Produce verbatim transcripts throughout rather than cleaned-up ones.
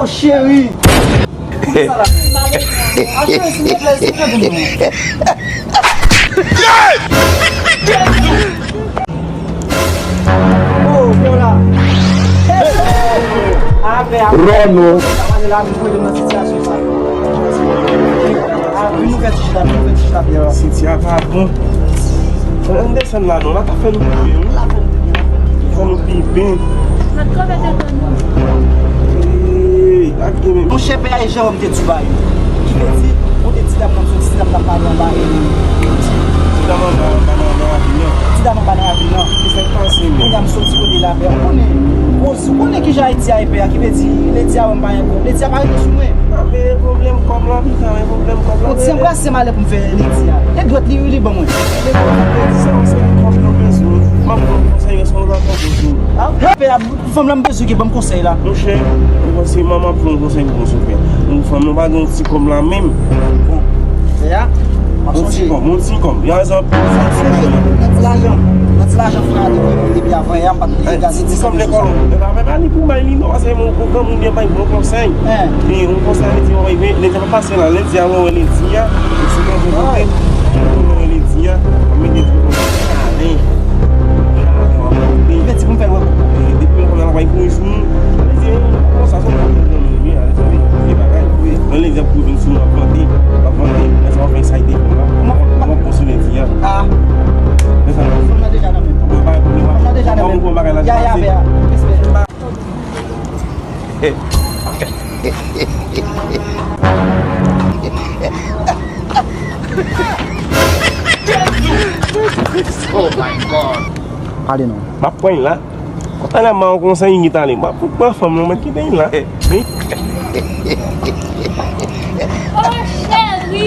Cheri. Poukisa la menm? A cheri, silvouplè, silvouplè, di m non. Oh, bon la. Avè, avè. Ròno. Sa pale la, vin mete m nan sitiyasyon sa. Ah, vin ouvè ti chita, vin ouvè ti chita, byen. Sitya pa bon. Ann desann la non, la ta fè nou pi byen, wi. La fè nou pi byen, la fè nou pi byen. Fè nou pi byen. N ap twò bèt desann nou. Ey, pa gen menm. Monchè, pè a e Jewòm te di w ba yo. Ki vle di, ou te ti dam nan soti, ti dam nan pale anba e. Ti dam anba, anba nan, nan ravin nan. Ti dam anba nan ravin nan. Ki sa k pase menm? Kounye a m soti kote la, pè. Ou konnen, koz, ou konnen kijan Ayiti a ye, pè a. Ki vle di, ledi a wè m pa gen kòb. Ledi a pa rete sou mwen. Ah, men pwoblèm kòb la, pita, men pwoblèm kòb la. Ou ti anbrase m alè pou m fè ledi a. E dwèt li, wi, li ban mwen. Men kòb la, men di sa, se kòb yo bezwen. M ap ba w konsèy, èske w ta fè konsèy? Ah, pè a, fanm lan m bezwen ki ban m konsèy la. Monchè, ou panse manman ap fè yon konsèy pou konsèy fè? Yon fanm nan pa gen yon ti kòb la menm. Bon, fè a, m ap sonje. Yon ti kòb, yon ti kòb. Yon ti lajan, yon ti lajan frè a te voye mwen depi avan yè a, m pa t bliye gade ti kòb lekòl. Mwen pa fè pa ni pou bay li non, paske mwen pou granmoun li bay bon konsèy. Men yon konsèy li di mwen, men li te pa pase la, li di a mwen, li di a. Ou si mwen pou kote, mwen li di a, mwen mete di konsèy. Mwen di pou m fè l wè kòkò. Depi lè konnya l ap bay pou jou. Li di konsa, se yon moun ki renmen li, ale sa vle di bagay. Nan lendi ap kouvin sou mwen, ap vante, ap vante, lè sa w ap fè sa ide fè la. Mwen ap pran sou lendi a. Ah. Lè sa. Fanm nan deja nan men m. Mwen pa gen pwoblèm. Fanm nan deja nan men m. Mwen pran bagay la. Ya, ya, pase. Bè a. Respè. Oh my God. Pale non. M ap pran l la. Talè m a yon konsèy li talè. M ap pran fanm nan, mwen kite l la. Wi. Oh, cheri.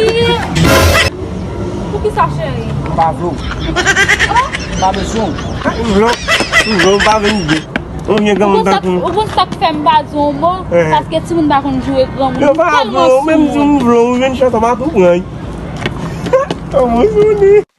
Poukisa, cheri? M pa vle w. M pa bezwen w. M vle w. M vle w, m pa vle w. Yon vye granmoun tankou m. Ou konn sa k fè m pa di w yon mo? Paske timoun pa konn joure granmoun. Yo pa vle w, menm si m vle w, ou jwenn chans, m a tou pran. Kòman w sonn?